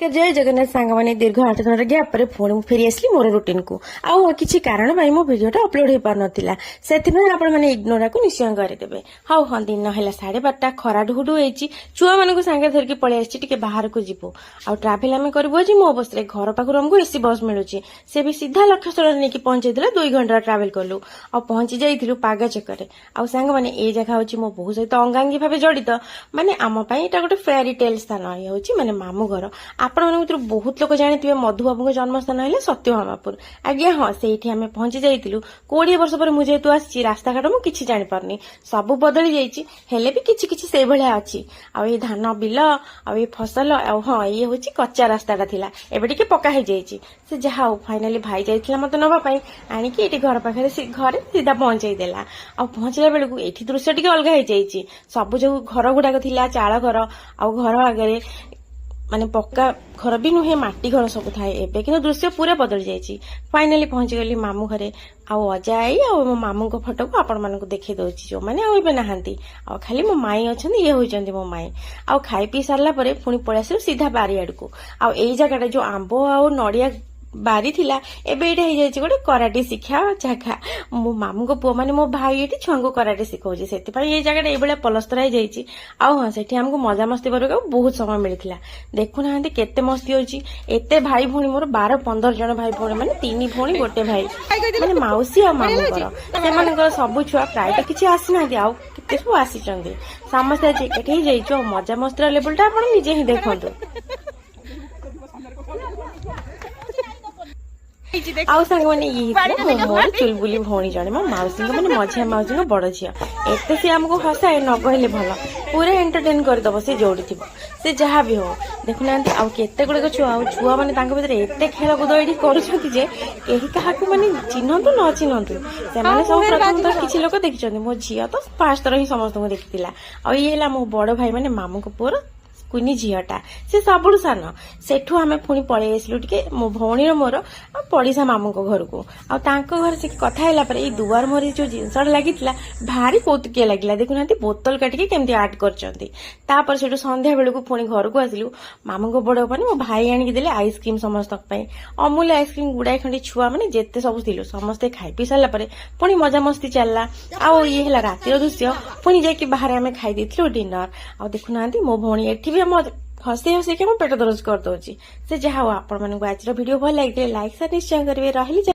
ଜୟ ଜଗନ୍ନାଥ ସାଙ୍ଗମାନେ। ଦୀର୍ଘ 8 ଦିନର ଗ୍ୟାପ୍ ପରେ ପୁଣି ମୁଁ ଫେରି ଆସିଲି ମୋର ରୁଟିନକୁ। ଆଉ କିଛି କାରଣ ପାଇଁ ମୋ ଭିଡ଼ିଓଟା ଅପଲୋଡ୍ ହେଇପାରୁନଥିଲା, ସେଥିପାଇଁ ଆପଣମାନେ ଇଗ୍ନୋରାକୁ ନିଶ୍ଚୟ କରିଦେବେ। ହଉ ହଁ, ଦିନ ହେଲା 12:30, ଖରା ଢୁ ଢୁ ହେଇଛି। ଛୁଆମାନଙ୍କୁ ସାଙ୍ଗରେ ଧରିକି ପଳେଇ ଆସିଛି, ଟିକେ ବାହାରକୁ ଯିବୁ। ଆଉ ଟ୍ରାଭେଲ ଆମେ କରିବୁ ଆଜି ମୋ ବସରେ। ଘର ପାଖରୁ ଆମକୁ ଏସି ବସ୍ ମିଳୁଛି, ସେ ବି ସିଧା ଲକ୍ଷ୍ୟସ୍ଥଳରେ ନେଇକି ପହଞ୍ଚେଇ ଦେଲା। 2 ଘଣ୍ଟା ଟ୍ରାଭେଲ କଲୁ ଆଉ ପହଞ୍ଚି ଯାଇଥିଲୁ ପାଗା ଛକରେ। ଆଉ ସାଙ୍ଗମାନେ, ଏଇ ଜାଗା ହଉଛି ମୋ ବୋହୂ ସହିତ ଅଙ୍ଗାଙ୍ଗୀ ଭାବେ ଜଡ଼ିତ, ମାନେ ଆମ ପାଇଁ ଏଇଟା ଗୋଟେ ଫେୟାରି ଟେଲ୍ ସ୍ଥାନ। ଇଏ ହଉଛି ମାନେ ମାମୁଁ ଘର। ଆପଣମାନଙ୍କ ଭିତରୁ ବହୁତ ଲୋକ ଜାଣିଥିବେ, ମଧୁବାବୁଙ୍କ ଜନ୍ମସ୍ଥାନ ହେଲା ସତ୍ୟଭାମାପୁର। ଆଜ୍ଞା ହଁ, ସେଇଠି ଆମେ ପହଞ୍ଚି ଯାଇଥିଲୁ। 20 ବର୍ଷ ପରେ ମୁଁ ଯେହେତୁ ଆସିଛି, ରାସ୍ତାଘାଟ ମୁଁ କିଛି ଜାଣିପାରୁନି, ସବୁ ବଦଳି ଯାଇଛି। ହେଲେ ବି କିଛି କିଛି ସେଇଭଳିଆ ଅଛି। ଆଉ ଏଇ ଧାନ ବିଲ ଆଉ ଏଇ ଫସଲ, ଆଉ ହଁ, ଇଏ ହଉଛି କଚ୍ଚା ରାସ୍ତାଟା ଥିଲା, ଏବେ ଟିକେ ପକ୍କା ହେଇଯାଇଛି। ସେ ଯାହା ହଉ, ଫାଇନାଲି ଭାଇ ଯାଇଥିଲା ମତେ ନବା ପାଇଁ, ଆଣିକି ଏଇଠି ଘର ପାଖରେ ଘରେ ସିଧା ପହଞ୍ଚେଇ ଦେଲା। ଆଉ ପହଞ୍ଚିଲା ବେଳକୁ ଏଇଠି ଦୃଶ୍ୟ ଟିକେ ଅଲଗା ହେଇଯାଇଛି। ସବୁ ଯୋଉ ଘର ଗୁଡାକ ଥିଲା ଚାଳ ଘର, ଆଉ ଘର ଆଗରେ ମାନେ ପକ୍କା ଘର ବି ନୁହେଁ, ମାଟି ଘର ସବୁ ଥାଏ। ଏବେ କିନ୍ତୁ ଦୃଶ୍ୟ ପୁରା ବଦଳି ଯାଇଛି। ଫାଇନାଲି ପହଞ୍ଚିଗଲି ମାମୁଁ ଘରେ। ଆଉ ଅଜା, ଆଈ ଆଉ ମୋ ମାମୁଁଙ୍କ ଫଟୋକୁ ଆପଣମାନଙ୍କୁ ଦେଖେଇ ଦଉଛି, ଯୋଉମାନେ ଆଉ ଏବେ ନାହାନ୍ତି, ଆଉ ଖାଲି ମୋ ମାଇଁ ଅଛନ୍ତି। ଇଏ ହଉଛନ୍ତି ମୋ ମାଇଁ। ଆଉ ଖାଇ ପିଇ ସାରିଲା ପରେ ପୁଣି ପଳେଇ ଆସିଲୁ ସିଧା ବାରି ଆଡକୁ। ଆଉ ଏଇ ଜାଗାଟା ଯୋଉ ଆମ୍ବ ଆଉ ନଡିଆ ବାରି ଥିଲା, ଏବେ ଏଇଟା ହେଇଯାଇଛି ଗୋଟେ କରାଟେ ଶିକ୍ଷା ଜାଗା। ମୋ ମାମୁଁଙ୍କ ପୁଅ ମାନେ ମୋ ଭାଇ ଏଠି ଛୁଆଙ୍କୁ କରାଟେ ଶିଖଉଛି, ସେଥିପାଇଁ ଏଇ ଜାଗାଟା ଏଇଭଳିଆ ପଲସ୍ତରା ହେଇଯାଇଛି। ଆଉ ହଁ, ସେଠି ଆମକୁ ମଜାମସ୍ତି କରିବାକୁ ବହୁତ ସମୟ ମିଳିଥିଲା। ଦେଖୁନାହାନ୍ତି କେତେ ମସ୍ତି ହଉଛି। ଏତେ ଭାଇ ଭଉଣୀ ମୋର, 12-15 ଜଣ ଭାଇ ଭଉଣୀ, ମାନେ ତିନି ଭଉଣୀ ଗୋଟେ ଭାଇ, ମାନେ ମାଉସୀ ଆଉ ମାମୁଙ୍କର, ସେମାନଙ୍କର ସବୁ ଛୁଆ ପ୍ରାୟତଃ କିଛି ଆସିନାହାନ୍ତି, ଆଉ କେତେ ସବୁ ଆସିଛନ୍ତି। ସମସ୍ତେ ଆଜି ଏକାଠି ହେଇଯାଇଛୁ। ଆଉ ମଜାମସ୍ତିର ଲେବୁଲଟା ଆପଣ ନିଜେ ହିଁ ଦେଖନ୍ତୁ। ଆଉ ସାଙ୍ଗମାନେ, ଇଏ ହେଇଥିଲା ମୋର ଚୁଲବୁଲି ଭଉଣୀ ଜଣେ, ମୋ ମାଉସୀଙ୍କ ମାନେ ମଝିଆ ମାଉସୀଙ୍କ ବଡ ଝିଅ। ଏତେ ସିଏ ଆମକୁ ହସାଏ, ନ କହିଲେ ଭଲ, ପୁରା ଏଣ୍ଟରଟେନ କରିଦବ ସେ ଯୋଉଠି ଥିବ। ସେ ଯାହା ବି ହଉ, ଦେଖୁନାହାନ୍ତି ଆଉ କେତେ ଗୁଡିକ ଛୁଆ। ଆଉ ଛୁଆ ମାନେ ତାଙ୍କ ଭିତରେ ଏତେ ଖେଳକୁଦ ଏଇଠି କରୁଛନ୍ତି ଯେ କେହି କାହାକୁ ମାନେ ଚିହ୍ନନ୍ତୁ ନ ଚିହ୍ନନ୍ତୁ, ସେମାନେ ସବୁ ପ୍ରଥମ ଥର କିଛି ଲୋକ ଦେଖିଛନ୍ତି। ମୋ ଝିଅ ତ ଫାଷ୍ଟ ଥର ହିଁ ସମସ୍ତଙ୍କୁ ଦେଖିଥିଲା। ଆଉ ଇଏ ହେଲା ମୋ ବଡ ଭାଇ ମାନେ ମାମୁଙ୍କ ପୁଅର କୁନି ଝିଅଟା, ସେ ସବୁଠୁ ସାନ। ସେଠୁ ଆମେ ପୁଣି ପଳେଇ ଆସିଲୁ ଟିକେ ମୋ ଭଉଣୀର ମୋର ଆଉ ପଡ଼ିଶା ମାମୁଙ୍କ ଘରକୁ। ଆଉ ତାଙ୍କ ଘରେ ସେ କଥା ହେଲା ପରେ ଏଇ ଦୁଆର ମୁହଁରେ ଯୋଉ ଜିନିଷଟା ଲାଗିଥିଲା, ଭାରି କୌତୁକିଆ ଲାଗିଲା। ଦେଖୁନାହାନ୍ତି ବୋତଲ କାଟିକି କେମିତି ଆର୍ଟ କରିଛନ୍ତି। ତାପରେ ସେଠୁ ସନ୍ଧ୍ୟା ବେଳକୁ ପୁଣି ଘରକୁ ଆସିଲୁ। ମାମୁଙ୍କ ବଡ ମାନେ ମୋ ଭାଇ ଆଣିକି ଦେଲେ ଆଇସ୍କ୍ରିମ ସମସ୍ତଙ୍କ ପାଇଁ, ଅମୁଲ ଆଇସ୍କ୍ରିମ। ଗୁଡାଏ ଖଣ୍ଡେ ଛୁଆ ମାନେ ଯେତେ ସବୁ ଥିଲୁ, ସମସ୍ତେ ଖାଇ ପିଇ ସାରିଲା ପରେ ପୁଣି ମଜାମସ୍ତି ଚାଲିଲା। ଆଉ ଇଏ ହେଲା ରାତିର ଦୃଶ୍ୟ। ପୁଣି ଯାଇକି ବାହାରେ ଆମେ ଖାଇ ଦେଇଥିଲୁ ଡିନର। ଆଉ ଦେଖୁନାହାନ୍ତି, ମୋ ଭଉଣୀ ଏଠି ବି ଆମ ହସେଇ ହସେଇକି ଆମ ପେଟ ଦରଜ କରିଦଉଛି। ସେ ଯାହା ହଉ, ଆପଣମାନଙ୍କୁ ଆଜିର ଭିଡିଓ ଭଲ ଲାଗିଥିଲେ ଲାଇକ୍, ସେୟାର ନିଶ୍ଚୟ କରିବେ। ରହିଲି।